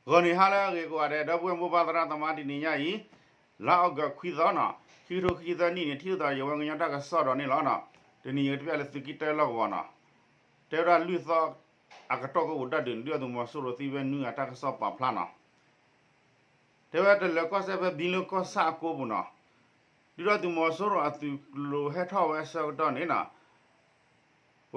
ဂီၤနံၤဟါလၢအဂ့ၤကိးဂၤဒဲး ဒီပုၢ်ဝဲၢ်မိၢ်ပၢ်သရၣ်သမါ တနံၤညါအံၤ လါအီကူးခွံသီနီၤ ခံကထိခံဆံသၢနံၣ်န့ၣ် ထံၣ်လိာ်သးဒီးယဝဲကညီတၢ်ကစီၣ်ဒီးန့ၣ်လီၤ. တနံၤယကတၢၢ်လၢသုးက့တၢလီၢ်ကဝီၤနီၤ တဲဝဲဒၣ်လွံၢ်သီ အကတီၢ်ကအိၣ်တၢ်ဒုးန့ၣ် ဒုၣ်ဒါသုးမီၤစိရိၤသံဝဲနွံဂၤ တၢ်ကစီၣ်ပာ်ဖျါနီၤ တဲဝဲတလၢၤကီၢ်စဲၣ်ဖဲဘံလ့ကီၢ်ဆၣ်အကိပူၤနီၤ ဒုၣ်ဒါသုးမီၤစိရိၤအသုးကျိၤဟဲထီၣ်ဝဲအဆၢကတီၢ်န့ၣ်နီၤ ပ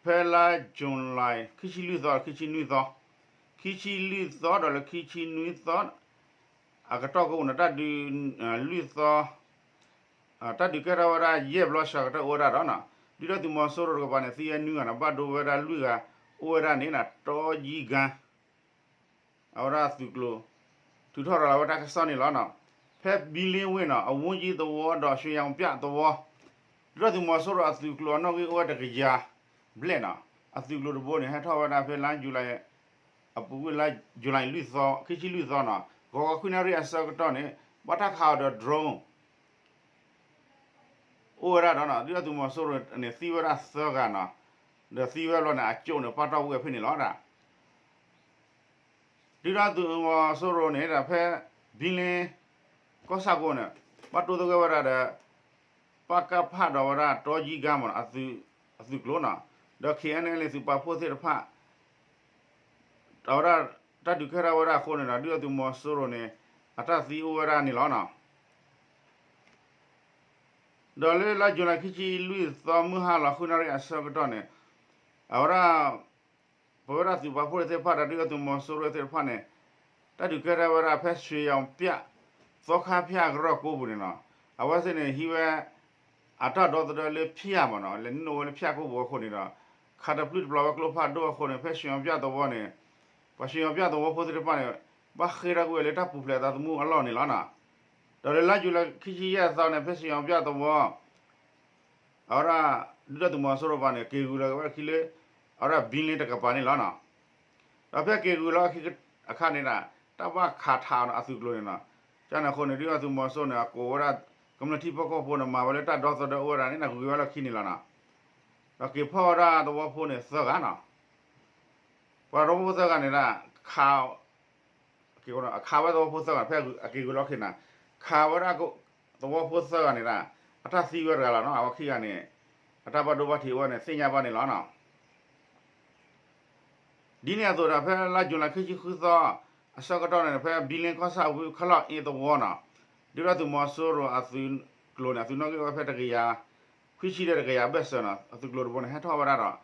ဖဲလါ July ခံဆံလွံၢ်သီ ခံဆံနွံသီ ခံဆံလွံၢ်သီဒီးလၢခံဆံနွံသီ အကတီၢ်ကအိၣ်န့ၣ် တၢ်ဒုး လွံၢ်သီ တၢ်ဒုးကဲထီၣ်ဝဲဒၣ်ယဲၢ်ဘျီဆၢကတီၢ်အိၣ်ဝဲဒၣ်ဒီးနီၤ ဒုၣ်ဒါသုးမီၤစိရိၤတကပၤန့ၣ် သံဝဲနွံဂၤနီၤ ဘၣ်ဒိဝဲဒၣ်လွံၢ်ဂၤ အိၣ်ဝဲဒၣ်န့ၣ်နီၤ တီယံကါ အဝဲဒၣ်သုးကျိၤ ထုးထီၣ်ရၤလီၤဝဲတၢ်ကစီၣ်န့ၣ်လီၤနီၤ. ဖဲဘံလ့ဝ့ၢ်နီၤ အဝူကၠံသဝီဒီး ရွှေရောင်ပြသဝီ ဒုၣ်ဒါသုးမီၤစိရိၤအသုးကျိၤအနီၣ်ဂံၢ်အိၣ်ဝဲတကယၤဘျဲၣ်နီၤ. အသုးကျိၤတဘိန့ၣ် ဟဲထီၣ်ဝဲဒၣ်ဖဲလါ July အပူၤကွံာ်လါ July လွံၢ်သီ ခံဆံလွံၢ်သီနီၤ ဂီၤခီခွံနၣ်ရံၣ်အဆၢကတီၢ်န့ၣ် ဘၣ်တၢ်ခးအီၤဒီး drone အိၣ်ဝဲဒၣ်ဒီးနီၤ ဒုၣ်ဒါသုးမီၤစိရိၤန့ၣ် သံဝဲဒၣ်သၢဂၤနီၤ. ဒီးသံဝဲဘျီန့ၣ် အကၠိန့ၣ် ပာ်တ့ၢ်ဝဲဖဲန့ၣ်လီၤဒၣ် ဒုၣ်ဒါသုးမီၤစိရိၤန့ၣ်ဒီးဖဲ ဘံလ့ ကီၢ်ဆၣ်ကိန့ၣ် ဘၣ်တိသဂၢၢ်ဝဲဒၣ်ဒီး ပကဖ ဒီးဝဲဒၣ်တီယံကါမ့ၢ်နီၤ အသုးကျိၤနီၤ ဒီး K N L A သုးပာ်ဖှိၣ်သ့ၣ်တဖၣ် အဝဲဒၣ် တၢ်ဒုးကဲထီၣ်ဝဲဒၣ်အဃိန့ၣ်ဒီး ဒုၣ်ဒါသုးမီၤစိရိၤန့ၣ် အတၢ်သံအိၣ်ဝဲဒၣ်န့ၣ်လီၤနီၤ. ဒီးလၢလါ July ခံဆံလွံၢ်သီ မုၢ်ဟါလီၤဃုနၣ်ရံၣ်အဆၢကတီၢ်န့ၣ် အဝဲဒၣ် ပဝဲဒၣ်သုးပာ်ဖှိၣ်သ့ၣ်တဖၣ်ဒီး ဒုၣ်ဒါသုးမီၤစိရိၤသ့ၣ်တဖၣ်န့ၣ် တၢ်ဒုးကဲထီၣ်ဝဲဒၣ်ဖဲ ရွှေရောင်ပြ သီခါဖၠၣ်ကရၢၢ်ကိပူၤန့ၣ်နီၤ အဝဲသ့ၣ်န့ၣ် ဟံးဝဲ အတၢ်ဒီသဒၢလၢဖၠၣ်မ့ၢ်နီၤ လဲၤနုာ်လီၤဝဲလၢဖၠၣ်ကိပူၤအဃိန့ၣ်ဒီး ခးတပျုၢ်တပျီၤဝဲကျိဖးဒိၣ်အဃိန့ၣ် ဖဲ ရွှေရောင်ပြသဝီန့ၣ် ပှၤ ရွှေရောင်ပြ သဝီဖိသ့ၣ်တဖၣ်န့ၣ် ဘၣ်ဃ့ၢ်ထီၣ်ကွံာ်ဝဲလၢတၢ်ပူၤဖျဲးအသးသမူအလီၢ်န့ၣ်လီၤနီၤ. ဒီးလၢလါ July ခံဆံယဲၢ်သီန့ၣ် ဖဲ ရွှေရောင်ပြသဝီ အဝဲဒၣ် ဒုၣ်ဒါသုးမီၤစိရိၤတကပၤန့ၣ် က့ၤဂုၤလီၤဝဲဒၣ်ခံလၢ အဝဲဒၣ်ဘံလ့တကပၤန့ၣ်လီၤနီၤ. ဒီးဖဲက့ၤဂုၤလီၤခံအခါန့ၣ်ဒီး တၢ်ဘၣ်ခးထးအီၤန့ၣ် အသုးကျိၤန့ၣ်နီၤ. ကန့ၣ်အဃိန့ၣ် ဒုၣ်ဒါသုးမီၤစိရိၤန့ၣ် အကိးဝဲဒၣ် ကမျၢၢ်ထံဖိကီၢ်ဖိန့ၣ် မၤဝဲလၢတၢ်ဒီသဒၢအိၣ်ဝဲဒၣ်န့ၣ် ဂုၤဝဲလီၤခံန့ၣ်လီၤနီၤ. ဒီးက့ၤဖီၣ်ဝဲဒၣ်သဝီဖိန့ၣ်သၢဂၤနီၤ. ပှၤသဝီဖိသၢဂၤန့ၣ်ဒီး ခး အခးဝဲသဝီဖိသၢဂၤ ဖဲအက့ၤဂုၤလီၤခံန့ၣ် ခးဝဲဒၣ်သဝီဖိသၢဂၤန့ၣ်ဒီး အတၢ်သံဝဲတဂၤလီၤနီၤ. အဝဲခံဂၤန့ၣ် အတၢ်ဘၣ်ဒိဘၣ်ထံးအိၣ်ဝဲန့ၣ် သ့ၣ်ညါဘၣ်န့ၣ်လီၤနီၤ. ဒ်န့ၣ်အသိးဒီး ဖဲလါ July ခံဆံဃုသီ အဆၢကတီၢ်န့ၣ် ဖဲဘံလ့ကီၢ်ဆၣ်ဝ့ၢ် ခလီၢ်အ့သဝီနီၤ ဒုၣ်ဒါသုးမီၤစိရိၤအသုးကျိၤန့ၣ် အသုးနီၣ်ဂံၢ်အိၣ်ဝဲဖဲတကယၤ ခွံဆံဒီးတကယၤအဘၢၣ်စၢၤနီၤ အသုးကျိၤတဘိန့ၣ် ဟဲထီၣ်ဝဲဒၣ်ဒီး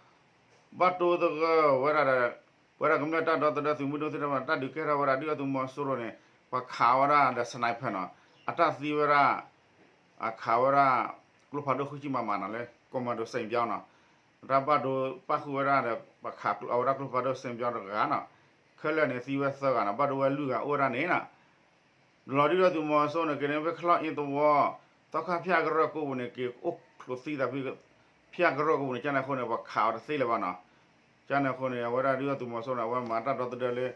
ဘၣ်တိသဂၢၢ်ဝဲဒၣ်ဒီး ပဝဲဒၣ်ကမျၢၢ်တၢ်ဒီသဒၢသုးမုၢ်ဒိၣ်သ့ၣ်တဖၣ် တၢ်ဒုးကဲထီၣ်ဝဲဒၣ် ဒုၣ်ဒါသုးမီၤစိရိၤန့ၣ် ပှၤခးဝဲဒၣ်ဒီး sniper နီၤ အတၢ်သံဝဲဒၣ် အခးဝဲဒၣ် ကျိဖးဒိၣ်ဃုဆံ မမ နီၤ လၢ commando စဲၣ်ပၠီနီၤ အတၢ်ဘၣ်ဒိပၣ်ဃုာ်ဝဲဒၣ်ဒီး ပှၤခးအဝဲဒၣ်ကျိဖးဒိၣ်စဲၣ်ပၠီတဂၤနီၤ ခဲလၢာ်န့ၣ်သံဝဲသၢဂၤနီၤ ဘၣ်ဒိဝဲလွံၢ်ဂၤအိၣ်ဝဲဒၣ်န့ၣ်နီၤ လီၤဒုၣ်ဒါသုးမီၤစိရိၤန့ၣ် က့ၤန့ၣ်ဖဲခလီၢ်အ့သဝီ သီခါဖၠၣ်ကရၢၢ်ကိပူၤန့ၣ် က့ၤအိၣ်ချိးသံသးဖဲ ဖၠၣ်ကရၢၢ်ကိပူၤန့ၣ် ကန့ၣ်အဃိန့ၣ် ပှၤခးအီၤတသ့လၢၤဘၣ်နီၤ ကန့ၣ်အဃိန့ၣ် အဝဲဒၣ်ဒုၣ်ဒါသုးမီၤစိရိၤန့ၣ် အဝဲမၤတၢ်ဒီသဒၢလၢ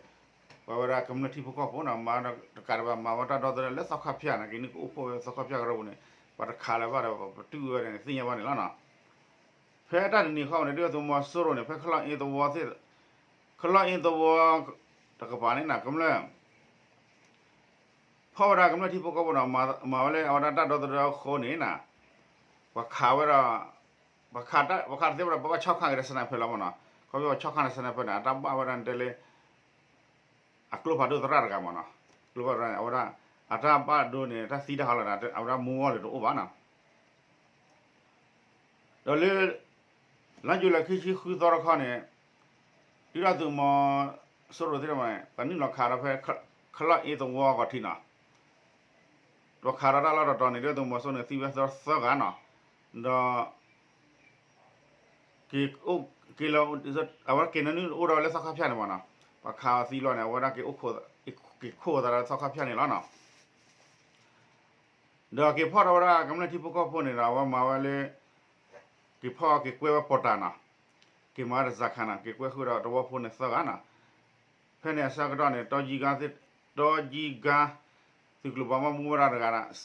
ပဝဲဒၣ်ကမျၢၢ်ထံဖိကီၢ်ဖိနီၤ မၤတကးဒံးဘၣ် မၤဝဲတၢ်ဒီသဒၢလၢသီခါဖၠၣ်န့ၣ် က့ၤန့ၣ်ကအိၣ်ဖှိၣ်ဝဲသီခါဖၠၣ်ကရၢၢ်ပူၤန့ၣ် ပှၤတခးလၢၤဘၣ်ဒီး ပတုာ်ဝဲန့ၣ် သ့ၣ်ညါဘၣ်န့ၣ်လီၤနီၤ ဖဲတၢ်တနံၤဃီန့ၣ် ဒုၣ်ဒါသုးမီၤစိရိၤန့ၣ် ဖဲခလီၢ်အ့သဝီသ့ၣ် ခလီၢ်အ့သဝီ တကပၤန့ၣ်နီၤ ကမျၢၢ် ဖီၣ်ဝဲဒၣ်ကမျၢၢ်ထံဖိကီၢ်ဖိနီၤ မၤဝဲလၢအဝဲဒၣ်တၢ်ဒီသဒၢအဃိန့ၣ်နီၤ ပှၤခးဝဲဒီး ပှၤခးတသ့ဘၣ်ဒီး ပှၤဘၣ်ဆီၣ်ခါက့ၤဒီး sniper လီၤမ့ၢ်နီၤ ခီဖျိပှၤဆီၣ်ခါန့ၣ် sniper န့ၣ် အတၢ်ဘၣ်ဝဲဒၣ်တဲလၢ အကျိဖးဒိၣ်သရၣ်တဂၤမ့ၢ်နီၤ ကျိဖးဒိၣ်န့ၣ် အဝဲဒၣ် အတၢ်ဘၣ်ဒိန့ၣ် တၢ်သံတၢ်ဟီလီၤဒီး အဝဲဒၣ်မူဝီလၢတအိၣ်ဘၣ်နီၤ ဒီးလၢ လါယူၤလံခံဆံဃုသီတခီန့ၣ် ဒုၣ်ဒါသုးမီၤစိရိၤသ့ၣ်တဖၣ်န့ၣ် ပှၤနုာ်လီၤခးဒီးဖဲ ခလီၢ်အ့သဝီအဂီၢ်ထံးနီၤ ပှၤခးဒီးတၢ်လီၢ်တတီၤန့ၣ် ဒုၣ်ဒါသုးမီၤစိရိၤန့ၣ် သံဝဲသၢဂၤနီၤ ဒီး က့ၤလီၤ အဝဲက့ၤနုာ်အိၣ်ဒီးလၢသီခါဖၠၣ်န့ၣ်မ့ၢ်နီၤ ပှၤခးအီၤသံလီၤန့ၣ် အဝဲဒၣ်က့ၤခိၣ်သးဒီးသီခါဖၠၣ်န့ၣ်လီၤနီၤ ဒီးက့ၤဖီၣ်ထီၣ်ဝဲဒၣ်ကမျၢၢ်ထံဖိကီၢ်ဖိန့ၣ်ဒီး အဝဲမၤဝဲလၢ က့ၤဖီၣ်က့ၤကွဲဝဲပီၤတၢ်နီၤ က့ၤမၤဝဲတၢ်စးခါနီၤ က့ၤကွဲဃုာ်ဒီးသဝီဖိန့ၣ်သၢဂၤနီၤ ဖဲန့ၣ်အဆၢကတီၢ်န့ၣ် တီယံကါ သုးကျိၤပှၤဘၣ်မူဝဲဒၣ်တဂၤဒီး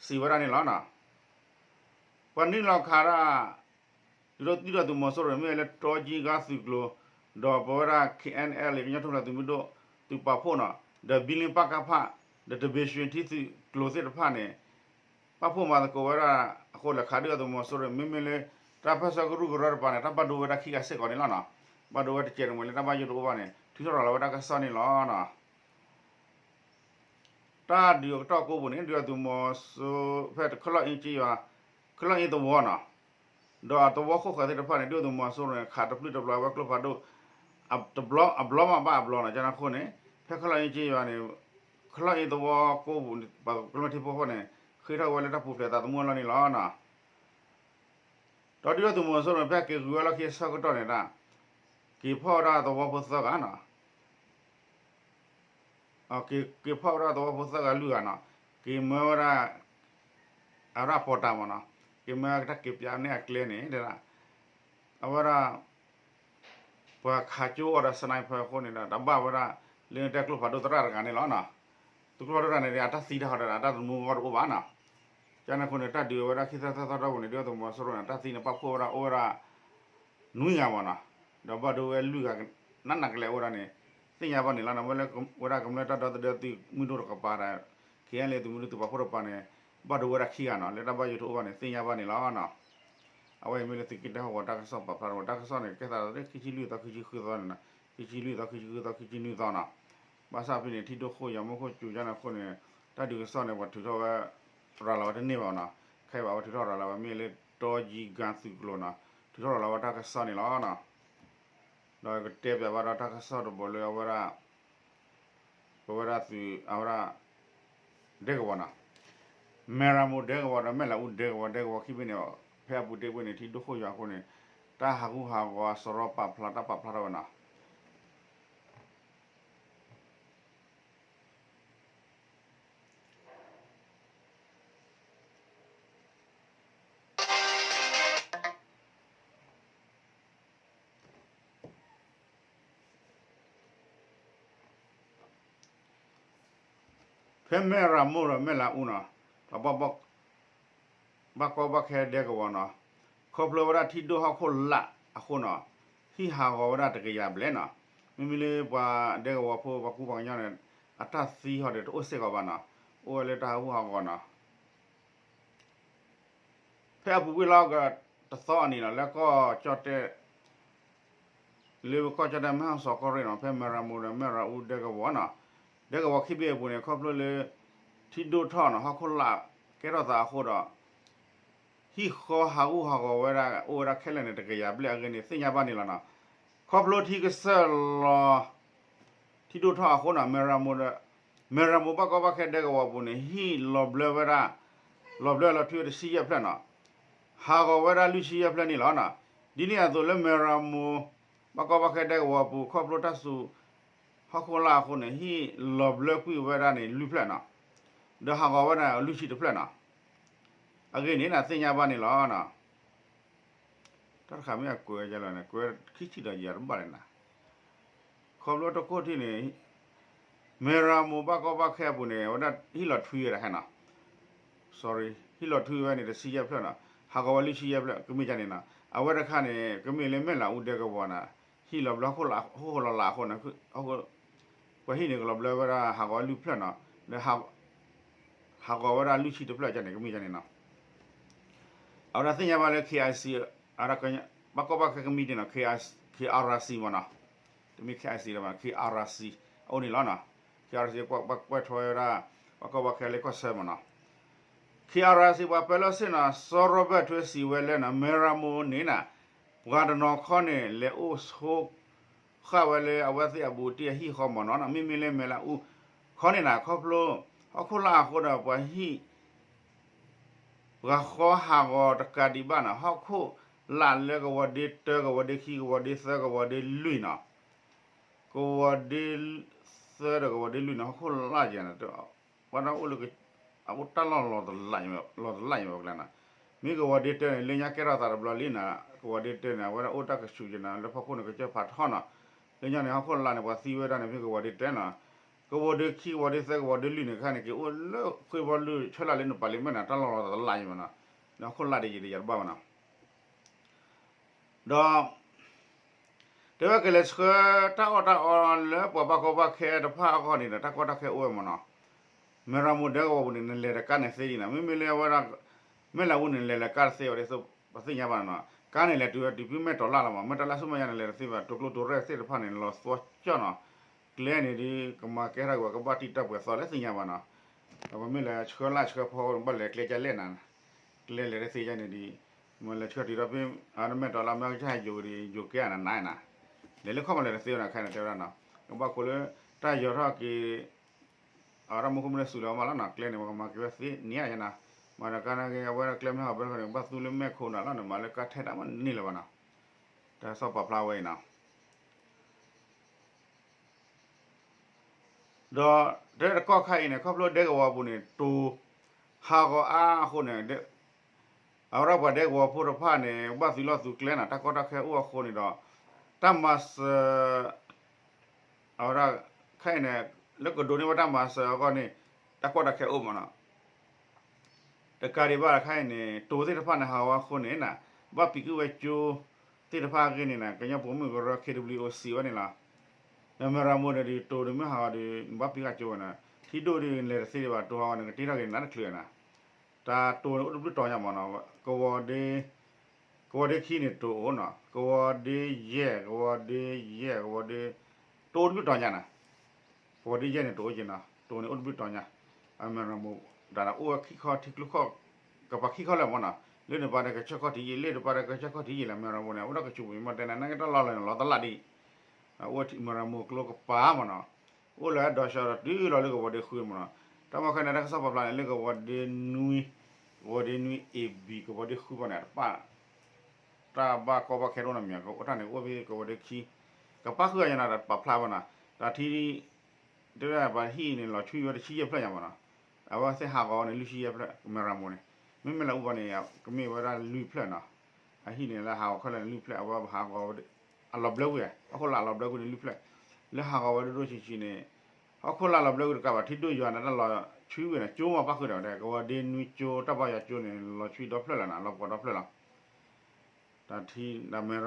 စံးဝဲဒၣ်န့ၣ်လီၤနီၤ ပှၤနုာ်လီၤခးဒၣ် ဒုၣ်ဒါသုးမီၤစိရိၤန့ၣ် မ့ၢ်ဝဲလၢတီယံကါသုးကျိၤ ဒီးပဝဲဒၣ် K N L ကညီထူၣ်ဖျဲးသုးမုၢ်ဒိၣ် သုးပာ်ဖှိၣ်နီၤ ဒီးဘံလ့ပကဖ ဒီးတဘ့ၣ်ဆှၢထံသုးကျိၤသ့ၣ်တဖၣ်န့ၣ် ပာ်ဖှိၣ်မၤသကိးဝဲဒၣ်အဃိ လဲၤခးဒုၣ်ဒါသုးမီၤစိရိၤ မ့မ့ၢ်လၢ တၢ်ပၢၢ်ဆၢကရူၢ်ကရၢတပၤန့ၣ် တၢ်ဘၣ်ဒိဝဲဒၣ်ခံဂၤစ့ၢ်ကီးန့ၣ်လီၤနီၤ. ဘၣ်ဒိဝဲတစဲးတမှဲၤလၢတၢ်ဘၣ်ယိၣ်တအိၣ်ဘၣ်န့ၣ် ထုးထီၣ်ရၤလီၤဝဲတၢ်ကစီၣ်န့ၣ်လီၤနီၤ. တၢ်ဒုးအကတီၢ်ကိးပူၤန့ၣ် ဒုၣ်ဒါသုးမီၤစိရိၤ ဖဲခလီၢ်အ့က့ယွၤ ခလီၢ်အ့သဝီနီၤ ဒီးအသဝီခိၣ်ဃၢၤသ့ၣ်တဖၣ်န့ၣ် ဒုၣ်ဒါသုးမီၤစိရိၤန့ၣ် ခးတပျုၢ်တပျီၤဝဲကျိဖးဒိၣ် တဘျီ အဘျီမးဘၣ်အဘျီနီၤ. ကန့ၣ်အဃိန့ၣ် ဖဲခလီၢ်အ့က့ယွၤန့ၣ် ခလီၢ်အ့သဝီကိးပူၤ ပှၤကမျၢၢ်ထံဖိကီၢ်ဖိန့ၣ် ဃ့ထီၣ်ဝဲလၢတၢ်ပူၤဖျဲးသးသမူအလီၢ်န့ၣ်လီၤနီၤ. ဒီးဒုၣ်ဒါသုးမီၤစိရိၤန့ၣ် ဖဲက့ၤဂုၤဝဲလီၢ်ခံအဆၢကတီၢ်န့ၣ်ဒၣ် က့ၤဖီၣ်ဝဲဒၣ်သဝီဖိသၢဂၤနီၤ က့ၤဖီၣ်ဝဲဒၣ်သဝီဖိသၢဂၤလွံၢ်ဂၤနီၤ, က့ၤမၢဝဲဒၣ် အဝဲဒၣ်အပီးတၢ်မးနီၤ, က့ၤမၢတၢ်က့ၤပၠးန့ၢ်အကျဲန့ၣ် တဲဒၣ် အဝဲဒၣ် ပှၤခးကၠိအီၤဒီး sniper အဃိန့ၣ်ဒီး တဘၣ်ဝဲဒၣ် လၢတဲကျိဖးဒိၣ်သရၣ်တဂၤန့ၣ်လီၤနီၤ. သုးကျိဖးဒိၣ်တဂၤန့ၣ် အတၢ်သံတၢ်ဟီဒီး အတၢ်သမူဂီၢ်တအိၣ်ဘၣ်နီၤ. ကန့ၣ်အဃိန့ၣ် တၢ်ဒုးဝဲဒၣ်ခံသၢသၢသီတီၢ်ပူၤန့ၣ် ဒုၣ်ဒါသုးမီၤစိရိၤန့ၣ် တၢ်သံန့ၣ် ပာ်ဖှိၣ်ဝဲဒၣ်အိၣ်ဝဲဒၣ် နွံဂၤမးနီၤ, ဒီးဘၣ်ဒိဝဲလွံၢ်ဂၤ နးနးကလဲာ်အိၣ်ဝဲဒၣ်န့ၣ် သ့ၣ်ညါဘၣ်န့ၣ်လီၤ. ဝဲဒၣ်ကမျၢၢ်တၢ်ဒီသဒၢသုးမုၢ်ဒိၣ်တကပၤဒီး KNLA သုးမုၢ်ဒိၣ်သုးပာ်ဖှိၣ်တကပၤန့ၣ် ဘၣ်ဒိဝဲဒၣ်ခံဂၤနီၤ လၢတၢ်ဘၣ်ယိၣ်တအိၣ်ဘၣ်န့ၣ် သ့ၣ်ညါဘၣ်န့ၣ်လီၤနီၤ. အဝဲအံၤမ့ၢ်လၢသုးက့တၢ်ဟီၣ်ကဝီၤတၢ်ကစီၣ်ပာ်ဖျါထီၣ် တၢ်ကစီၣ်န့ၣ် ကဲသးလၢခံဆံလွံၢ်သီ ခံဆံဃုသီန့ၣ်နီၤ, ခံဆံလွံၢ်သီ ခံဆံဃုသီ ခံဆံနွံသီနီၤ. ဘၣ်ဆၣ်ဖဲန့ၣ် ထံဒိၣ်ခိၣ်ယၤမူခိၣ်စူၤကန့ၣ်အဃိန့ၣ် တၢ်ဒုးကစီၣ်န့ၣ် ပှၤထုးထီၣ်ဝဲ ရၤလီၤဝဲတန့ၢ်ဘၣ်နီၤ. ခဲအံၤဘၣ်ဝဲထုးထီၣ်ရၤလီၤဝဲမ့ၢ်လၢတီယံၤကၤသုးကျိၤနီၤ, ထုးထီၣ်ရၤလီၤဝဲတၢ်ကစီၣ်န့ၣ်လီၤနီၤ. ဒီးကတဲပၠးဘၣ်ဒီးတၢ်ကစီၣ်တဘိလၢအဝဲဒၣ် ပဝဲဒၣ်သုးအဝဲဒၣ် ဒဲကဝီၤနီၤ, မဲၢ်ရမိၢ်ဒဲကဝီၤဒီး မဲၢ်လးအူဒဲကဝီၤ ဒဲကဝီၤခံဘ့ၣ်န့ၣ် ဖဲအပူၤတ့ၢ်ဘ့ၣ်န့ၣ် ထံဒိၣ်ခိၣ်ယွၤအဃိန့ၣ် တၢ်ဟးဂူာ်ဟးဂီၤအစရီပာ်ဖျါ တၢ်ပာ်ဖျါထီၣ်ဝဲနီၤ. ဖဲမဲၢ်ရမိၢ်ဒီးမဲၢ်လးအူနီၤ, ဒီး ဘၣ်ကီဘၣ်ခဲဒဲကဝီၤနီၤ, ခီဖျိဝဲဒၣ်ထံဒိၣ်ဟီၣ်ခိၣ်လာ်အဃိနီၤ, ဟံၣ်ဟးဂီၤဝဲဒၣ်တကယၤဘျဲၣ်နီၤ. မ့မ့ၢ်လၢပှၤဒဲကဝီၤဖိ ပှၤကူပှၤကညီန့ၣ် အတၢ်သံဟီဒီးတအိၣ်စ့ၢ်ကီးဘၣ်နီၤ, အိၣ်ဝဲလၢတၢ်ဟးဂူာ်ဟးဂီၤနီၤ. ဖဲအပူၤကွံာ်လီၤကတသီအနံၤနီၤ လၢကီၢ်ကၠီၣ်တဲၣ် လၢကီၢ်ကၠီၣ်တဲၣ် မဲၢ်ဟီၣ်စီၤကီၢ်ရ့ၣ်နီၤ, ဖဲမဲၢ်ရမိၢ်ဒီးမဲၢ်ရအူဒဲကဝီၤနီၤ, ဒဲကဝီၤခံဘ့ၣ်အပူၤန့ၣ် ခီဖျိလၢ ထံဒိၣ်ထီၣ်နီၤ ဟီၣ်ခိၣ်လာ်ကဲထီၣ်သးအဃိဒီး ဟံၣ်ဃီဟးဂူာ်ဟးဂီၤဝဲဒၣ် အိၣ်ဝဲဒၣ်ခဲလၢာ်န့ၣ် တကယၤဘျဲၣ်အဂ့ၢ်န့ၣ် သ့ၣ်ညါဘၣ်န့ၣ်လီၤနီၤ. ခီဖျိထံကစၢၢ်လီၤ ထံဒိၣ်ထီၣ်အဃိနီၤ, မဲၢ်ရမိၢ်ဒီး မဲၢ်ရမိၢ်ဘၣ်ကီဘၣ်ခဲဒဲကဝီၤအပူၤန့ၣ် ဟံၣ်လီၤဘျၢဝဲဒၣ် လီၤဘျၢလီၤထွံဝဲတဆံယဲၢ်ဖျၢၣ်နီၤ, ဟးဂီၤဝဲဒၣ်လွံၢ်ဆံယဲၢ်ဖျၢၣ်န့ၣ်လီၤနီၤ. ဒ်န့ၣ်အသိးလၢမဲၢ်ရမိၢ် ဘၣ်ကီဘၣ်ခဲဒဲကဝီၤအပူၤ ခီဖျိတၢ်စူၤ ဟီၣ်ခိၣ်လာ်အဃိန့ၣ် ဟံၣ်လီၤဘျၢကွံာ်ဝဲဒၣ်န့ၣ်လွံၢ်ဖျၢၣ်နီၤ, ဒီးဟးဂီၤဝဲဒၣ်လွံၢ်ဆံတဖျၢၣ်နီၤ. အဂ့ၢ်န့ၣ် သ့ၣ်ညါဘၣ်န့ၣ်လီၤ. တၢ်တခါမ့ၢ်အကွဲးဝဲဒ်လဲၣ်န့ၣ် ကွဲးခံဆံဒီးယၤတဘၣ်လဲၣ်နၤ. ခီဖျိတခိၣ်ထံၣ်န့ၣ် မဲၢ်ရမိၢ်ဘၣ်ကီဘၣ်ခဲအပူၤန့ၣ် အဝဲဒၣ်ဟံၣ်လီၤထွံဝဲဒၣ်ခဲနီၤ, sorry ဟံၣ်လီၤထွံဝဲန့ၣ် တဆံယဲၢ်ဖျၢၣ်နီၤ, ဟးဂီၤဝဲလွံၢ်ဆံယဲၢ်ဖျၢၣ် ကမ့ၢ်ကန့ၣ်နီၤ. အဝဲတခါန့ၣ် ကမ့ၢ်လၢမဲၢ်လးအူဒဲကဝီၤနီၤ, ဟံၣ်လီၤဘျၢဟီၣ်ခိၣ်လီၤလးအဃိန့ၣ် ပှၤဟံၣ်န့ၣ် ကလီၤဘျၢဝဲဒၣ်ဟးဂီၤလွံၢ်ဖျၢၣ်နီၤ, ဒီး ဟးဂီၤဝဲဒၣ်လွံၢ်ဆံတဖျၢၣ်န့ၣ် ကမ့ၢ်ကန့ၣ်နီၤ. အဝဲဒၣ်သ့ၣ်ညါဘၣ်လၢ KIC ဘၣ်ကီဘၣ်ခဲကမံးတံာ်နီၤ, KRC မ့ၢ်နီၤ, တမ့ၢ် KIC လၢၤဘၣ် KRC အအိၣ်န့ၣ်လီၤနီၤ. KRC ကွၢ်ထွဲဝဲဒၣ် ဘၣ်ကီဘၣ်ခဲလၢကီၢ်ဆၢမ့ၢ်နီၤ. KRC ပှၤပၢလီၢ်ဆ့ၣ်နီၤ စီၤရီဘၢၣ်ထွဲစံးဝဲလၢနီၤ မဲၢ်ရမိၢ်န့ၣ်နီၤ ပှၤတနီၤခီန့ၣ် လဲၤအိၣ်ဆိ ဃၣ်ဝဲလၢအဝဲသ့ၣ်အဘူးတံၢ်အဟံၣ်ဃီမ့ၢ်နီၤ, မ့မ့ၢ်လၢမဲၢ်လးအူခီန့ၣ်နီၤ ခီဖျိ ဟီၣ်ခိၣ်လာ်အဃိဒီးပှၤဟံၣ် ပှၤဃီဟးဂီၤတကးဒံးဘၣ်နီၤ, ဟီၣ်ခိၣ်လာ်လၢကဝီၤဒ့တၢ ကဝီၤဒ့ခံ ကဝီၤဒ့သၢ ကဝီၤဒ့လွံၢ်နီၤ, ကဝီၤဒ့သၢဒီးကဝီၤဒ့လွံၢ်န့ၣ် ဟီၣ်ခိၣ်လာ်ယဲန့ၣ် ပှၤဒၣ်အိၣ်လၢ အအိၣ်တၢ်လီၢ်လီၤတလး လီၤတလးယဲဝဲကျါနီၤ. မ့ၢ်ကဝီၤဒ့တၢန့ၣ် လၢညါကဲထီၣ်သးတဘျီလံနီၤ, ကဝီၤဒ့တၢန့ၣ် အဝဲဒၣ်အိၣ်တၢ်ကဆူးယဲနီၤ, လၢဖီခိၣ်န့ၣ် ကစၢၢ်ဖးထီနီၤ. လၢညါန့ၣ် ဟီၣ်ခိၣ်လာ်န့ၣ် ပှၤသံဝဲဒၣ်န့ၣ် မ့ၢ်ကဝီၤဒ့တၢနီၤ. ကဝီၤဒ့ခံ ကဝီၤဒ့သၢ ကဝီၤဒ့လွံၢ်န့ၣ် ခါန့ၣ် က့ၤအိၣ်လၢဃ့ဘီလုၢ်ဆၢလာ်လၢနပာ်လံမ့ၢ်နီၤ, တၢ်လီၢ်လီၤတလးယဲမ့ၢ်နီၤ, ဟီၣ်ခိၣ်လာ်ဒ်ယဲဒ်ယၤတဘၣ်ဘၣ်နီၤ. ဒီး တဲဝဲကလဲၤဆှၢတၢ်အီၣ်တၢ်အီလၢပှၤဘၣ်ကီဘၣ်ခဲတဖၣ်အဂီၢ်န့ၣ်ဒီး တၢ်ကီတၢ်ခဲအိၣ်ဝဲမ့ၢ်နီၤ. မဲၣ်ရမူဒဲကဝီၤပူၤန့ၣ် နလဲၤဒီးကါန့ၣ်သ့ဒံးနီၤ. မ့မ့ၢ်လၢအဝဲဒၣ် မဲၣ်လးအူန့ၣ် နလဲၤလၢကါတသ့ဝဲဒ်သိး ပသ့ၣ်ညါဘၣ်နီၤ. ကါန့ၣ်လဲၤတုၤဝဲတုၤဖဲမဲၣ်တီၤလၣ်လီၤမး, မဲၣ်တီၤလၣ်ဆူမဲာ်ညါန့ၣ် လဲၤတသ့ဘၣ်, တိၤကျိတိၤရဲၣ်သ့ၣ်တဖၣ်န့ၣ် လီၤသွီကၠီၣ်နီၤ. ကျဲန့ၣ်ဒီး ကမၤကဲထီၣ်က့ၤဝဲ ကဘၣ်တံာ်တာ်ပှဲၤသီလၢသ့ၣ်ညါဘၣ်နီၤ. ပမ့ၢ်လဲၤဆှၢလၢ်ဆှၢဖီ ဘၣ်လဲၤကျဲကလဲၣ်နၤ, ကျဲလဲၤတသ့ယါန့ၣ်ဒီး မ့ၢ်လဲၤဆှၢတုၤဒီးဖဲ မဲၣ်တီၤလၣ် မ့ၢ်ကစၢ်ယိၤဒီး ယိၤကဲနၤနၤနၤ, လဲၤလၢခီၣ်မးလဲၤတသ့ဝဲနၤခဲန့ၣ် တဲဝဲဒၣ်နီၤ. ကဘၣ်ခိးလၢ တၢ်ယီၤထီၣ်က့ၤ အဝဲဒၣ်မူခိၣ်မ့ၢ်လၢစူၤလီၤမးလီၤနီၤ. ကျဲန့ၣ် ပကမၤက့ၤဝဲသ့န့ၣ်ယါနီၤ. မၤဒီးကါန့ၣ်က့ၤ အဝဲဒၣ်ကျဲမ့ၢ်ဟးဂီၤဘၢခီန့ၣ် ဘၣ်သူလၢမဲၢ်ခိၣ်နၤလီၤန့ၣ် မၤလၢကါထဲတၢ်မးန့ၢ်လၢၤဘၣ်နီၤ. တၢ်ကစီၣ်ပာ်ဖျါဝဲအံၤနီၤ. ဒီးတဲတကီၢ်ခါအံၤန့ၣ် ခီဖျိဒဲကဝီၤပူၤန့ၣ် တိၤဟးဂီၤအါအဃိန့ၣ် အဝဲဒၣ်ပှၤဒဲကဝီၤဖိတဖၣ်န့ၣ် ဘၣ်သုးလီၢ်သုးကျဲနီၤ, တၢ်ကီတၢ်ခဲအိၣ်အဃိန့ၣ်ဒီး တၢ်မၤစၢၤ အဝဲဒၣ် ခဲအံၤန့ၣ် လၢကဒိးန့ၢ်ဝဲတၢ်မၤစၢၤအဂီၢ်န့ၣ် တၢ်ကီတၢ်ခဲအိၣ်မးနီၤ. တကးဒံးဘၣ်တခါအံၤန့ၣ် တိၤသ့ၣ်တဖၣ်န့ၣ် ဟးဂီၤအဃိန့ၣ်နီၤ, ဘၣ်ပံးကွံာ်ဝဲကၠိသ့ၣ်တဖၣ်အဂ့ၢ်န့ၣ်နီၤ, ကညီပိာ်မုၣ်ကရၢ ခ့ဒဘလံၣ်အိၣ် စံးဝဲန့ၣ်လီၤ. ဒီးမဲၣ်ရမိၢ်န့ၣ်ဒီး တိၤဒုးမ့ၢ်ဟးဂီၤဒီး နဘၣ်ပံးဃာ်ကၠိဝဲနီၤ, ထံဒိၣ်ဒီး နလဲၤတသ့ဒံးဘၣ်, တိၤဟးဂီၤန့ၣ် ကတ့ထီၣ်က့ၤနၤတချုးနီၤ. တၢ်တိၤန့ၣ် အိၣ်တဘျုးတီၤညါမးနီၤ, ကဝီၤဒ့ ကဝီၤဒ့ခံန့ၣ်တိၤအိၣ်နီၤ, ကဝီၤဒ့ယဲၢ် ကဝီၤဒ့ယဲၢ် ကဝီၤဒ့ တိၤအိၣ်တဘျုးတီၤညါနီၤ. ကဝီၤဒ့ယဲၢ်န့ၣ် တိၤအိၣ်က့ၤနီၤ, တိၤန့ၣ်အိၣ်တဘျုးတီၤညါ, အမဲၣ်ရမိၢ် တၢ်အိၣ်ဝဲခံခီထံကျိခီၣ်, ကပၤခံခီလၢာ်မးနီၤ, လၢန့ၣ်ပၤဒီးကဆၢခီၣ်ထံးယံာ်, လၢန့ၣ်ပၤဒီးကဆၢခီၣ်ထံးယံာ်လၢ မဲၣ်ရမိၢ်န့ၣ်, အဝဲဒၣ်ကဆူးပူၤမ့ၢ်တဲနၤ နကတၢ်လီၢ်လၢာ်န့ၣ် လီၤတလၣ်ဒံး, အဝဲမဲၣ်ရမိၢ်ကျိကပၤမးနီၤ, အိၣ်လၢဒိးစှၤဒီးတုၤလီၤလၢကဝီၤဒ့ဃုမးနီၤ, တၢ်မၤခဲန့ၣ် တၢ်ကစီၣ်ပာ်ဖျါန့ၣ် လၢကဝီၤဒ့နွံ, ကဝီၤဒ့နွံ A B ကဝီၤဒ့ဃုပၤန့ၣ် တပၣ် တၢ်ဘၣ်ကီဘၣ်ခဲတအိၣ်နီတမံၤ, အိၣ်တၢ်န့ၣ်အိၣ်ဖဲကဝီၤဒ့ခံ, ကပၣ်ဃုာ်ညါနီၤ ပာ်ဖျါဘၣ်နီၤ, တၢ်ထံ တဲဝဲဒၣ်ပှၤဟံၣ်န့ၣ် လီၤဆွံဝဲတဆံယဲၢ်ဖျၢၣ်ညါမးနီၤ, အဝဲသ့ၣ်ဟးဂီၤဝဲန့ၣ် လွံၢ်ဆံယဲၢ်ဖျၢၣ် မဲၣ်ရမိၢ်န့ၣ်, မ့မ့ၢ်လၢအူဘီန့ၣ် ကမ့ၢ်ဝဲဒၣ်လွံၢ်ဖျၢၣ်နီၤ, အဟံၣ်န့ၣ်လၢဟးဂီၤခဲလၢာ်န့ၣ်လွံၢ်ဖျၢၣ်, အဝဲဟးဂီၤဝဲ အလီၤဘျၢကွံာ်, ဟီၣ်ခိၣ်လာ်အလီၤဘျၢကွံာ်န့ၣ်လွံၢ်ဖျၢၣ်, လၢဟးဂီၤဝဲဒိၣ်ဒိၣ်ဆံးဆံးန့ၣ်, ဟီၣ်ခိၣ်လာ်လီၤဘျၢကွံာ်တကးဘၣ် ထံဒိၣ်ယွၤန့ၣ် တၢ်လီၤဆွံဝဲန့ၣ် ကၠိမးပၣ်ဃုာ်ဒီး ကဝီၤဒ့နွံကၠိ တၢ်ဘါယွၤကၠိန့ၣ် လီၤဆွံဒီဖျၢၣ်လီၤနီၤ, လီၤပှီၤဒီဖျၢၣ်လီၤ, တၢ်ထံ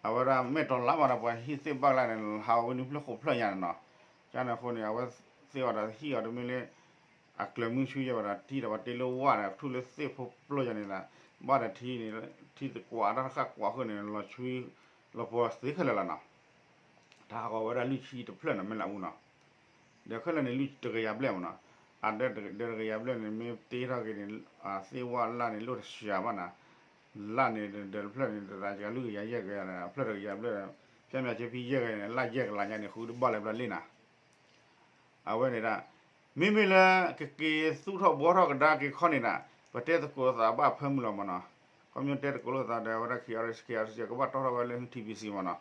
အဝဲဒၣ်မဲၣ်တီၤလါမးဒီး ပှၤဟံၣ်သ့ၣ်ဘၣ်ကျါန့ၣ် ဟးဂီၤဝဲနွံဖျၢၣ်ဃိးဖျၢၣ်ညါန့ၣ်နီၤ, ကန့ၣ်အဃိန့ၣ် အဝဲသ့ၣ်အီၤဒီးဟံၣ်အီၤတမ့ၢ်လၢ အကျၢၤမုၢ်ဆူယဲၢ်ဘၣ်ဒီး ထံဒီးပှၤတ့လၢဝၣ်န့ၣ် ထူၣ်လၢသ့ၣ်ဖိပျိယါန့ၣ်လီၤ, ဘၣ်ဒီးထံန့ၣ် ထံသကွးတၢ်တဃၣ်ကွးဃုာ်န့ၣ် လီၤဆွံ လီၤပှီၤသ့ခဲလၢာ်လီၤနီၤ, တၢ်ဟးဂီၤဝဲဒၣ်လွံၢ်ဆံတဖျၢၣ်နီၤ မဲၣ်လးအူနီၤ, ဒီးခဲလၢာ်န့ၣ် လွံၢ်တကယၤဘျဲၣ်မးနီၤ, အဒီးတကယၤဘျဲၣ်န့ၣ် မ့ၢ်တ့ထီၣ်က့ၤန့ၣ် သ့ၣ်ဝၣ်လၢ်န့ၣ် လိၣ်တစှၤဘၣ်နီၤ, လၢ်န့ၣ် ဒီးတဖျၢၣ်န့ၣ် တရၤကလွံၢ်ကယၤယဲၢ်ကယၤ, ဖျၢၣ်တကယၤဘျဲၣ်, ဖျၢၣ်မ့ၢ်ဆ့ဖံယဲၢ်ကယၤန့ၣ် လၢ်ယဲၢ်ကလးညါန့ၣ် ဃုတဘၣ်လၢၤဘျီလံနီၤ အဝဲန့ၣ်ဒၣ် မ့မ့ၢ်လၢကက့ၤသူၣ်ထီၣ်ဘှီထီၣ်ကဒါက့ၤခီန့ၣ်ဒၣ် ပတဲသကိးသးဘၣ်ဖၢမုၢ်လီၤမးနီၤ, ခီပညီတဲသကိးလိာ်သးဒီး အဝဲဒၣ် K R C K R C ကဘၣ်တီထီၣ်ဝဲလၢ T B C မးနီၤ,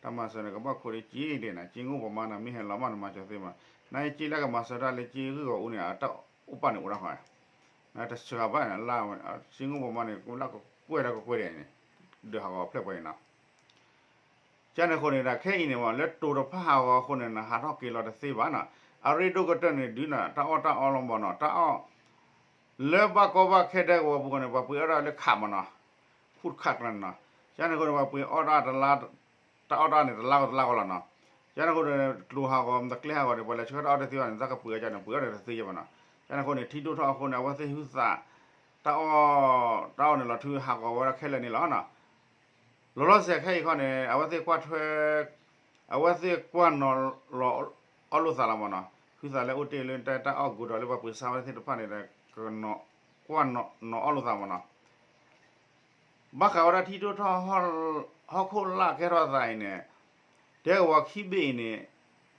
တၢ်မၤစၢၤန့ၣ် ကဘၣ်ခိးဒ်က့ဒဲးနီၤ, က့ငိၢ်ပှၤမါန့ၣ် မ့ၢ်ဟဲလီၤမးန့ၣ် မၤစၢၤသ့မး, နက့လၢကမၤစၢၤတၢ်လၢက့ဂုၢ်ဂီၤအူန့ၣ် အတၢ်အိၣ်ပာ်န့ၣ်အိၣ်ဒၣ်ဃီ, တစှၤဘၣ်န့ၣ် လၢက့ငိၢ်ပှၤမါန့ၣ် ကလၢကကွဲၢ်ဒီးကကွဲၢ်ဒဲးန့ၣ် ဒုးဟးဂီၤဖျၢၣ်ပှဲၤန့ၣ်နီၤ ကန့ၣ်အဃိန့ၣ်ဒီး ခဲအံၤန့ၣ်မး လၢတိၤတဖၣ်ဟးဂီၤအဃိန့ၣ် နဟးထီၣ်က့ၤလီၤတသ့ဘၣ်နီၤ, အရ့ဒိၣ်ကတၢၢ်န့ၣ် ဒုးနၤ တၢ်အီၣ်တၢ်အီလီၤမးနီၤ, တၢ်အီၣ် လၢဘၣ်ကီဘၣ်ခဲဒဲကဝီၤပူၤန့ၣ် ပှၤပှ့ၤအီၣ်ဒၣ်လၢခးမးနီၤ, ဖူၣ်တခးကျါန့ၣ်နီၤ, ကန့ၣ်အဃိန့ၣ် ပှၤပှ့ၤအီၣ်ဒၣ်တလါ တၢ်အီၣ်တၢ်န့ၣ် တလါဂီၤတလါဂီၤလီၤနီၤ, ကန့ၣ်အဃိန့ၣ် ကျိၤဟးဂီၤ တကျဲဟးဂီၤန့ၣ် ပှၤလဲၤဆှၢတၢ်အီၣ်တသ့ဘၣ်န့ၣ် တၢ်ကပှ့ၤအီၣ်ကန့ၣ် ပှ့ၤအီၣ်ဒီးတသ့ယဲၢ်ဘၣ်နီၤ, ကန့ၣ်အဃိန့ၣ် ထံဒိၣ်ထီၣ်အဃိန့ၣ် အဝဲသ့ၣ်ဟုသး တၢ်အီၣ် တၢ်အီၣ်န့ၣ် လီၤထွံဟးဂီၤဝဲဒၣ်ခဲလၢာ်န့ၣ်လီၤနီၤ. လီၤလီၤဆဲးဆဲးခဲအံၤခီန့ၣ် အဝဲသ့ၣ်ကွၢ်ထွဲ အဝဲသ့ၣ်ကွၢ်နီၤလီၤအီၣ်လိာ်သးလီၤမးနီၤ, ဟုသးလၢအိၣ်တ့ၢ်လၢတၢ်အီၣ်ကူဒီးလၢပှၤပှ့ၤဆါဝဲသ့ၣ်တဖၣ်န့ၣ်ဒီး ကနီၤကွၢ်နီၤအီၣ်လိာ်သးမးနီၤ. ဘၣ်ဃးဝဲဒၣ်ထံဒိၣ်ထီၣ် ဟီၣ်ခိၣ်လာ်ကဲထီၣ်သးအံၤန့ၣ် ဒဲကဝီၤခံဘ့ၣ်အံၤန့ၣ်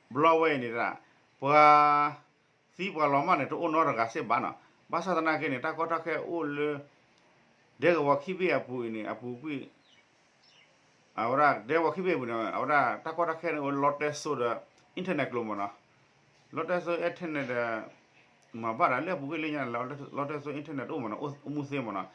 ဘျီဝဲအံၤန့ၣ်ဒၣ် ပှၤသံပှၤလီၤမၢ်န့ၣ် တအိၣ်နီတဂၤစ့ၢ်ဘၣ်နီၤ. ဘၣ်ဆၣ်သနာ်က့န့ၣ် တၢ်ကီတၢ်ခဲအိၣ်လၢ ဒဲကဝီၤခံဘ့ၣ်အပူၤအံၤန့ၣ် အပူၤကွံာ် အဝဲဒၣ် ဒဲကဝီၤခံဘ့ၣ်အပူၤန့ၣ် အဝဲဒၣ်တၢ်ကီတၢ်ခဲန့ၣ် အိၣ်လီတဲစိဒီး internet ကျိၤမးနီၤ. လီတဲစိ internet ဒီး မၤဘၣ်ဒီးလၢအပူၤကွံာ်လၢညါန့ၣ် လီတဲစိ internet တအိၣ်မးနီၤ, အိၣ်မူသ့မးနီၤ.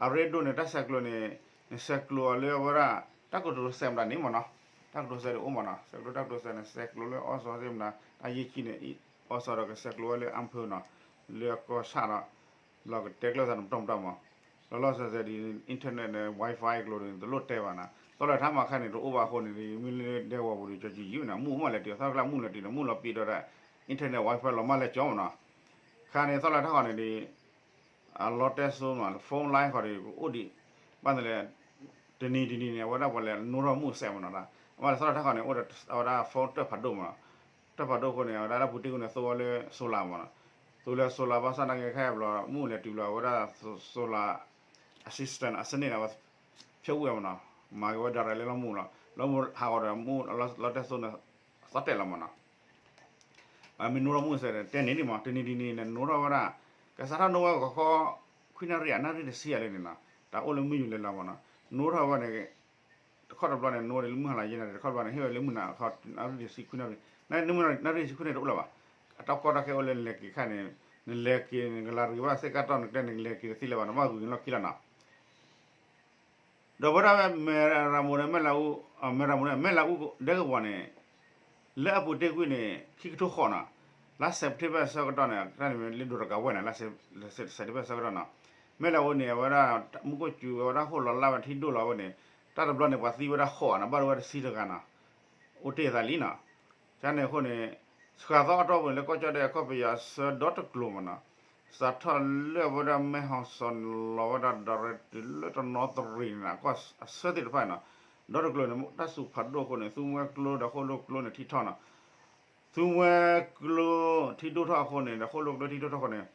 အရ့ဒိၣ်န့ၣ် တၢ်ဆဲးကျိးန့ၣ် နဆဲးကျိးအီၤလၢအဝဲဒၣ် တၢ်ကတိၤစဲးမတၤန့ၣ်မးနီၤ. တၢ်ကတိၤစဲးဒၣ်အိၣ်မးနီၤ. ဆဲးကျိးတၢ်ကတိၤစဲးန့ၣ် ဆဲးကျိးလၢအီစီသ့မတၤ, တၢ်ယ့ၢ်ကံန့ၣ် အီစီဒီးကဆဲးကျိးဝဲလၢအဖၢနီၤ, လၢအကီၢ်ဆၣ်ဒီး လီၤကတဲကျၢၤသးတမတီၢ်မတီၢ်မး. လီၤလီၤဆဲးဆဲးဒ် internet န့ၣ် Wi-Fi ကျိၤန့ၣ် တလိၣ်တဲဘၣ်နီၤ. သီလၢထါမးခါန့ၣ် တအိၣ်ဘၣ်အဃိန့ၣ်ဒီး မ့ၢ်လၢဒဲကဝီၤပူၤဒီး ကၠီကံယုၢ်န့ၣ် မုၢ်အိၣ်မးလဲၤတုၤ သီလၢကျါမုၢ်လဲၤတုၤဒီး မုၢ်လီၤပံးဒီး internet wifi လီၤမၢ်လဲၤကၠီမးနီၤ. ခါန့ၣ် သီလၢထါဃီန့ၣ်ဒီး အလီတဲစိမး phone line ဃီဒီး အိၣ်ဒံး ဘၣ်န့ၣ်လဲၣ် တနံၤတနံၤန့ၣ် အဝဲဒၣ်ပှၤလဲၤနိထီၣ်မုၢ်စဲးမးနီၤ. အဝဲသီလၢထါဃီန့ၣ် အိၣ်ဒီးအဝဲဒၣ် phone တၢၢ်ဖးဒိၣ်မးနီၤ. တၢၢ်ဖးဒိၣ်အဃိန့ၣ် အဝဲဒၣ်လၢပူၤတ့ၢ်ကွံာ်န့ၣ် သိဝဲလၢ solar မးနီၤ. သိလၢ solar ဘၣ်ဆၣ်နာ်က့ခဲအံၤဘျီ မုၢ်လဲၤတုၤဘျီ အဝဲဒၣ် solar assistant အစနစ်န့ၣ် အဝဲ ဖျက်ဝဲမးနီၤ, မၤက့ၤဝဲဒၣ်ရဲၣ်လၢလီမုၢ်လီၤ. လီမုၢ်ဟးဂီၤဒီး မုၢ်လီတဲစိန့ၣ် သီတဲာ်လီၤမးနီၤ. မ့ၢ်နိထီၣ်မုၢ်စဲး တဲန့ၣ်န့ၣ်မး တနံၤတနံၤန့ၣ် နိထီၣ်ဝဲဒၣ် ကစးထီၣ်နိဝဲကခီ ခွံနၣ်ရံၣ်ဧါ နၣ်ရံၣ်တဆံဧါလၢန့ၣ်နီၤ, တၢ်အိၣ်လၢမုၢ်ယူၤလဲၤလီၤမးနီၤ. နိထီၣ်ဝဲန့ၣ် တခီတဘျီန့ၣ် နိဝဲဒၣ်လၢမုၢ်ဟါလီၤယဲၢ်နၣ်ရံၣ် တခီတဘျီန့ၣ် ဟ့ၣ်ဝဲလၢမုၢ်နၤခီ နၣ်ရံၣ်တဆံခွံနၣ်ရံၣ်, နၣ်ရံၣ်တဆံခွံနၣ်ရံၣ်တအိၣ်လၢၤဘၣ်. အတၢ်ကီတၢ်ခဲအိၣ်လၢနလဲၤက့ၤခါန့ၣ် နလဲၤက့ၤနကလၤရံၤဘၣ်စ့ၢ်ကီးတီၢ်နကတဲနကလဲၤက့ၤတသ့လၢၤဘၣ် နဘၣ်ဂုာ်က့ၤလီၢ်ခံလီၤနီၤ. ဒီးဝဲဒၣ်ဝဲမဲၣ်ရမိၢ်ဒီးမဲၣ်လးအူ, မဲၣ်ရမိၢ်ဒီးမဲၣ်လးအူဒဲကဝီၤန့ၣ် လၢအပူၤတ့ၢ်ကွံာ်န့ၣ် ခံကထိဃီနီၤ, လါစဲးပထ့ဘၢၣ်အဆၢကတီၢ်န့ၣ် တၢ်န့ၣ်မ့ၢ်လၢဒိးတကးဝဲန့ၣ် လါစဲးပထ့ဘၢၣ်အဆၢကတီၢ်နီၤ, မဲၣ်လးအူန့ၣ် အဝဲဒၣ်မူခိၣ်စူၤဝဲဒၣ်ဟိၣ်လီၤလၢ်ဝဲထံဒိၣ်လီၤဝဲန့ၣ် တၢ်တဘျီန့ၣ် ပှၤသံဝဲဒၣ်ဃိးနီၤ, ဘၣ်ဒိဝဲတဆံတဂၤနီၤ, အိၣ်တ့ၢ်အသးလံနီၤ. ကန့ၣ်အဃိန့ၣ် စှၤသီအတီၢ်ပူၤန့ၣ် လၢကီၢ်ကၠီၣ်ဒဲအခီပယီၤအဆၢဒီတကျိၤမးနီၤ, စးထီၣ်လၢအဝဲဒၣ်မဲၢ်ဟီၣ်စီၤလီၤဝဲဒၣ်ဒီးရဲၣ်တုၤလၢတနီသရံၣ်န့ၣ် အကီၢ်အဆၢသ့ၣ်တဖၣ်နီၤ, ဒီတကျိၤန့ၣ် တၢ်စူၤဖးဒိၣ်အဃိန့ၣ် သူမွဲကျိဒီးဃိၣ်လိၣ်ကျိန့ၣ်ထံထီၣ်နီၤ, သူမွဲကျိထံဒိၣ်ထီၣ်အဃိန့ၣ် ဒီးဃိၣ်လိၣ်ကျိထံဒိၣ်ထီၣ်အဃိန့ၣ်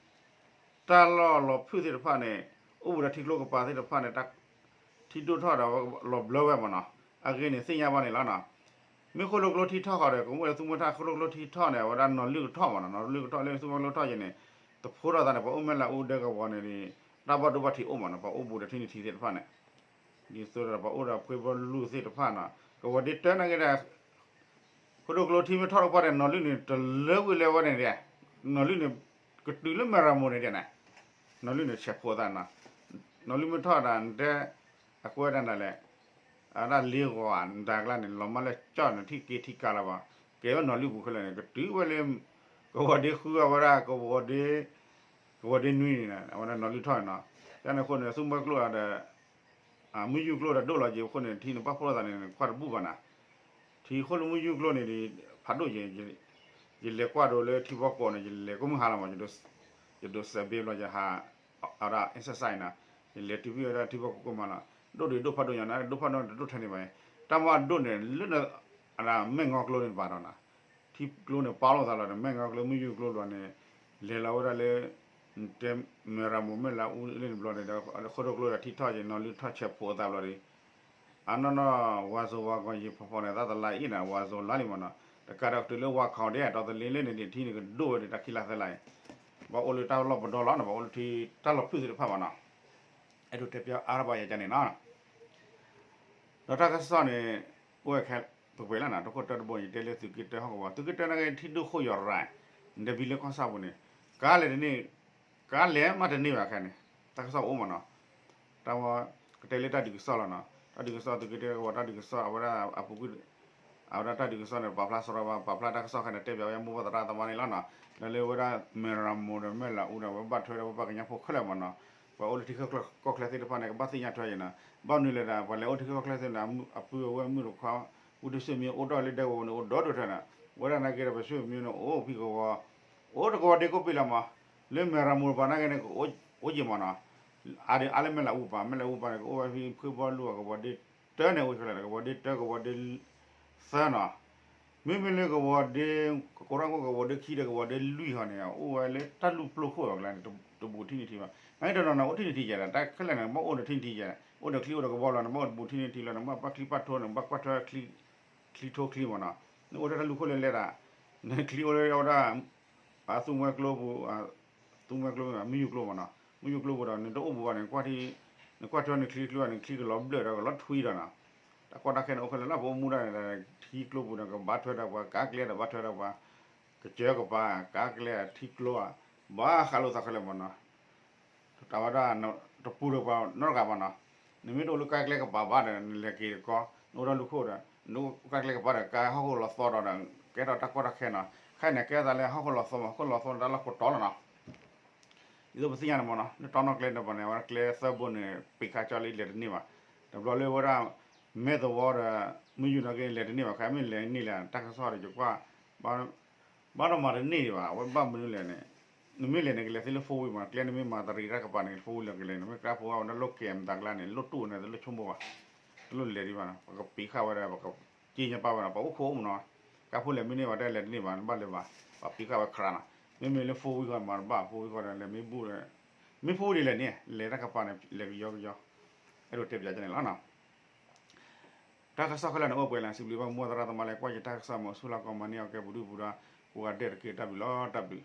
တၢ်လီၢ်လီၤဖုၣ်သ့ၣ်တဖၣ်န့ၣ် အိၣ်ဘူးဒီးထံကျိကပၤသ့ၣ်တဖၣ်န့ၣ် ထံဒိၣ်ထီၣ်ဒီးလီၤဘျၢဝဲမးနီၤ, အဂ့ၢ်န့ၣ်သ့ၣ်ညါဘၣ်န့ၣ်လီၤနီၤ. မ့ၢ်ဃိၣ်လိၣ်ကျိထံထီၣ်ဃီဒီး ကမ့ၢ်လၢသူမွဲထံကျိကျိထံထီၣ်န့ၣ် အဝဲဒၣ်နီၢ်လုၢ်ကထီၣ်မးနီၤ, နီၢ်လုၢ်ကထီၣ်လၢသူမွဲကျိထီၣ်ယဲန့ၣ် တဖိထီၣ်သးန့ၣ် ပှၤအိၣ်မဲၢ်လးအူဒဲကဝီၤန့ၣ် တၢ်ဘၣ်ဒိဘၣ်ထံးအိၣ်မးနီၤ, ပှၤအိၣ်ဘူးဒီးထံနုၢ်ထံသ့ၣ်တဖၣ်န့ၣ် ဒ်သိးဒီးပှၤအိၣ်ဒီးဖှ့ဘီလူၢ်သ့ၣ်တဖၣ်နီၤ, ကဝီၤဒ့တၢ်နာ်က့ဒီး ဃိၣ်လိၣ်ကျိထံမ့ၢ်ထီၣ်တပှၢ်ဒီး နီၢ်လုၢ်န့ၣ် တလၢကွံာ်လၢဝဲန့ၣ်ဒဲး, နီၢ်လုၢ်န့ၣ် ကတုၤလၢမဲၢ်ရမိၢ်န့ၣ်ဒဲးန့ၣ်, နီၢ်လုၢ်န့ၣ်ဆဲးဖိသးနီၤ, နီၢ်လုၢ်မ့ၢ်ထီၣ်ဒၣ်နတဲ အကွဲဒၣ်ဒၣ်လဲာ်, အဒၣ်လ့ဂီၤနတၢ်ကျါန့ၣ် လီၤမၢ်လၢကၠီၣ်န့ၣ် ထံၣ်က့ၤထံကါလီၤဘၣ်, ကဲဝဲနီၢ်လုၢ်ပူၤခဲလၢာ်န့ၣ် ကတုၤဝဲလၢ ကဝီၤဒ့ဃုအဝဲဒၣ် ကဝီၤဒ့နွံန့ၣ် အဝဲဒၣ်နီၢ်လုၢ်ထီၣ်န့ၣ်နီၤ, ကန့ၣ်အဃိန့ၣ် သူမွဲကျိဒီး မုၢ်ယူၢ်ကျိဒီးဒိၣ်လီၤက့ၤအဃိန့ၣ် ထံန့ၣ်ဘၣ်ဖှိၣ်လိာ်သးန့ၣ် ကွၢ်တဘူၣ်ဘၣ်နၤ, ထံဃိၣ်လိၣ်မုၢ်ယူၢ်ကျိန့ၣ် ဖးဒိၣ်က့ၤ, ယလဲၤကွၢ်ဒိးလၢထံဖီကိးန့ၣ် ယလဲၤကိးမုၢ်ဟါလီၤမး, ယဒိးစဲးဘ့ဘျီယဟး, အဝဲဒၣ် exercise နီၤ, ယလဲၤတုၤဖဲဝဲဒၣ်ထံဖီကိးမးလီၤ, ဒိၣ်ဒိၣ်ဒိၣ်ဖးဒိၣ်ညါနၤ ဒိၣ်ဖးဒိၣ်န့ၣ်တဒိၣ်ထဲန့ၣ်ဘၣ်, တၢ်မၤဒိၣ်န့ၣ် လၢ မဲၢ်ငီကျိန့ၣ်တဘၣ်ဒီးနၤ, ထံကျိန့ၣ်ပာ်လိာ်သးလီၤဒီး မဲၢ်ငီကျိမုၢ်ယူၢ်ကျိဘျီန့ၣ် လဲၤလီၤဝဲဒၣ်လၢ တဲမဲၢ်ရမိၢ်မဲၢ်လးအူလၢန့ၣ်ဘျီန့ၣ်ဒီး ဃိၣ်လိၣ်ကျိဒီးထံထီၣ်က့ၤ နီၢ်လုၢ်ထီၣ်ဆဲးဖိအသးဘျီဒီး အနီၢ်နီၢ် ဝါစိၤဝါကီၤယံၤဖီဖီန့ၣ် သးတလါအံၤန့ၣ် ဝါစိၤလါလံမးနီၤ, တကးဒီးကတုၤလၢဝါခီဒဲး ဒီးတလ့လၢန့ၣ်ဒံးထံန့ၣ်ကဒိၣ်ဝဲဒံးတၢ်ခံလါသၢလါအံၤ, ဘၣ်အိၣ်လၢတၢ်လီၢ်ပဒီလီၤနီၤ, ဘၣ်အိၣ်လၢထံတၢ်လီၢ်ဖုၣ်သ့ၣ်တဖၣ်မးနီၤ, အဲၣ်ဒိးတဲပၠးအါထီၣ်ဘၣ်ယၤကန့ၣ်နီၤ ဒီးတၢ်ကစီၣ်န့ၣ် အိၣ်ဝဲခဲပှဲၤပှဲၤလီၤနီၤ, တခိၣ်တၢတဘိ ယတဲလၢသုးက့တၢဟီၣ်ကဝီၤ သုးက့တၢနာ်က့ထံဒိၣ်ခိၣ်ယီၤရၤ နတဘံလၢကီၢ်ဆၣ်ပူၤန့ၣ် ကါလဲၤတန့ၢ်, ကါလဲၤမးတန့ၢ်ဘၣ်ခဲန့ၣ် တၢ်ကစီၣ်အိၣ်မးနီၤ, တၢ်ဝဲ ကတဲလၢတၢ်ဒုးကစီၣ်လီၤနီၤ, တၢ်ဒုးကစီၣ်သုးက့တၢကဝီၤတၢ်ဒုးကစီၣ် အဝဲဒၣ်အပူၤကွံာ် အဝဲဒၣ်တၢ်ဒုးကစီၣ်န့ၣ် ပာ်ဖျါစရီဘၣ် ပာ်ဖျါတၢ်ကစီၣ်ခဲန့ၣ် တဲပၠးဝဲမိၢ်ပၢ်သရၣ်သမါန့ၣ်လီၤနီၤ, ဒီးလၢဝဲဒၣ်မဲၢ်ရမိၢ်ဒီးမဲၢ်လးအူဒီး ဝဲဘၣ်ထွဲဒီးဝဲဘၣ်ကညီဖိခဲလၢာ်မးနီၤ, ပှၤအိၣ်လၢထံချၢကီၢ်ချၢသ့ၣ်တဖၣ်န့ၣ် ကဘၣ်သ့ၣ်ညါထွဲယဲနီၤ, ဘၣ်မနုၤလဲၣ်ဒီး ပှၤလဲၤအိၣ်ထံချၢကီၢ်ချၢသ့ၣ်န့ၣ် အပုၢ်အဝဲၢ်မုၣ်တခွါ ဝံဒုးဆ့ၣ်မံအိၣ်ဒီးလၢဒဲကဝီၤန့ၣ် အိၣ်ဒီဒိၣ်ထွဲနီၤ, ဝဲဒၣ်နာ်က့ဒီးပဆ့ၣ်မံန့ၣ် အိၣ်ဖံကဝီၤ အိၣ်တကဝီၤဒ့ကိးပ့ၤလီၤမး, လၢမဲၢ်ရမိၢ်တပၤနာ်က့န့ၣ် ကအိၣ်ယံာ်မးနီၤ, အါဒံးအါလၢမဲၢ်လးအူပၤ မဲၢ်လးအူပၤန့ၣ် ကအိၣ်ဝဲဖံဖုဘီလူၤအကဝီၤဒ့ တၢန့ၣ်အိၣ်ခဲလၢာ် ကဝီၤဒ့တၢ ကဝီၤဒ့သၢနီၤ, မ့မ့ၢ်လၢကဝီၤဒ့ ကကိးထီၣ်ကဝီၤဒ့ခံဒီးကဝီၤဒ့လွံၢ်ဟီန့ၣ် အိၣ်ဝဲလၢတၢ်လူၢ်ပျိခိၣ်အကျါန့ၣ် တဘူးထံနုၢ်ထံဘၣ်, နာ်က့တနီၤနီၤ အိၣ်ထံနုၢ်ထံယဲဒီး တၢ်ခဲလၢာ်န့ၣ် ဘၣ်အိၣ်ဒီးထံနုၢ်ထံယဲ, အိၣ်ဒီးချံအိၣ်ဒီးကဘီလီၤ နဘၣ်အိၣ်တဘူးထံနုၢ်ထံလီၤ နဘၣ်ပာ်ချံပာ်ထိန့ၣ် ဘၣ်ကွၢ်ထွဲ ချံထိချံမးနီၤ, နအိၣ်ထဲတၢ်လူၢ်ခိၣ်လၢလဲၤဒၣ် နချံအိၣ်လၢဝဲဒၣ် အသူမွဲကျိပူၤ သူမွဲကျိ မုၢ်ယူၢ်ကျိမးနီၤ, မုၢ်ယူၢ်ကျိပူၤဒီး နတအိၣ်ဘူးဘၣ်န့ၣ် နကွၢ်ထွဲနချံချံဘၣ်န့ၣ် ချံကလီၤဘျၢၣ်ဒီးကလီၤထွံဒီးနီၤ, တၢ်ကီတၢ်ခဲန့ၣ်အိၣ်ခဲလၢာ်လၢပအိၣ်မူဒၣ်န့ၣ်ဒီး ထံကျိပူၤန့ၣ် ကဘၣ်ထွဲဒီးပှၤကါကျဲဒီးဘၣ်ထွဲဒီးပှၤ ကစၢၢ်ကပၤ ကါကျဲထံကျိဧါ, ဘၣ်ဃးလိာ်သးခဲလၢာ်မးနီၤ တၢ်ဝဲဒၣ် တပူၤဒီးပှၤနီတဂၤဘၣ်နီၤ, နမ့ၢ်တအိၣ်လၢကါကျဲကပၤဘၣ်ဒီး နလဲၤက့ၤတကီ နအိၣ်ဒီးလူၢ်ခိၣ်ဒီး နအိၣ်ကါကျဲကပၤဒီး ကါဟီၣ်ခိၣ်လီၤသီဒီး ကဲထီၣ်တၢ်ကီတၢ်ခဲနီၤ, ခဲအံၤန့ၣ် ကဲသးလၢဟီၣ်ခိၣ်လီၤသီမး ဟီၣ်ခိၣ်လီၤသီန့ၣ် တၢ်လီၢ်ကိးတီလီၤနီၤ, ဒ်သိးပသ့ၣ်ညါန့ၣ်မးနီၤ လၢတီနီၣ်ကျဲန့ၣ်ပှၤန့ၣ် အဝဲကျဲသၢဘိန့ၣ် ပ့ၤခါကၠီလၢလဲၤတန့ၢ်ဘၣ်, တဘျီလၢဝဲဒၣ် မဲၢ်သဝီဒီး မုၢ်ယူၢ်နီၣ်က့ၤ လဲၤတန့ၢ်ဘၣ် ခဲမ့ၢ်လဲၤန့ၢ်လဲၣ် တၢ်ကစီၣ်ဒီးယကွၢ် ဘၣ်ဒီးမၤတန့ၢ်ဒံးဘၣ် အဝဲဘၣ်မနုၤလဲၣ်န့ၣ် နမ့ၢ်လဲၤန့ၣ် ကလဲၤသ့လၢ four wheel မး ကျဲနမ့ၢ်မၤတရံးတၢ်ကပၤန့ၣ် four wheel လဲၤကလဲၤ နမ့ၢ်ကါဖိဝဲဒၣ်လိၣ်ကဲမတၤကျါန့ၣ် လိၣ်တူၢ်န့ၣ် တလိၣ်ဆိကမိၣ်ဘၣ် တလိၣ်လဲၤဒံးဘၣ်နီၤ ပကပံးဃာ်ဝဲဒၣ် ပကက့ညါပာ်ဝဲဒၣ် ပှၤအိၣ်ခိၣ်အိၣ်မးနီၤ ကါဖိလဲၤမ့ၢ်န့ၢ်ဘၣ် တၢ်လဲၤတန့ၢ်ဘၣ် နဘၣ်လဲၤဘၣ် ပှၤပံးဃာ်ဝဲခရးနီၤ မ့မ့ၢ်လၢ four wheel ဃီမၤတဘၣ် four wheel ဃီဒီး လဲၤမ့ၢ်ဘူၣ် မ့ၢ် four wheel ဒ်လဲၣ်န့ၣ် လဲၤတၢ်ကပၤန့ၣ် လဲၤကယီကယီ အဲၣ်ဒိးတဲပၠးကန့ၣ်လီၤနီၤ တၢ်ကစီၣ်ခဲလၢာ်န့ၣ်အိၣ်ပှဲၤလၢ စံးဘျုးဘၣ်မိၢ်သရၣ်သမါလၢကွၢ်ယတၢ်ကစီၣ်မ့ၢ်ဆူၣ်လီၤကီမၤန့ၢ်အီၤကဲပဒုၣ်ပဒါ ကိးဂၤဒဲးတက့ၢ် တၢ်ဘျုးလီၤ တၢ်ဘျုး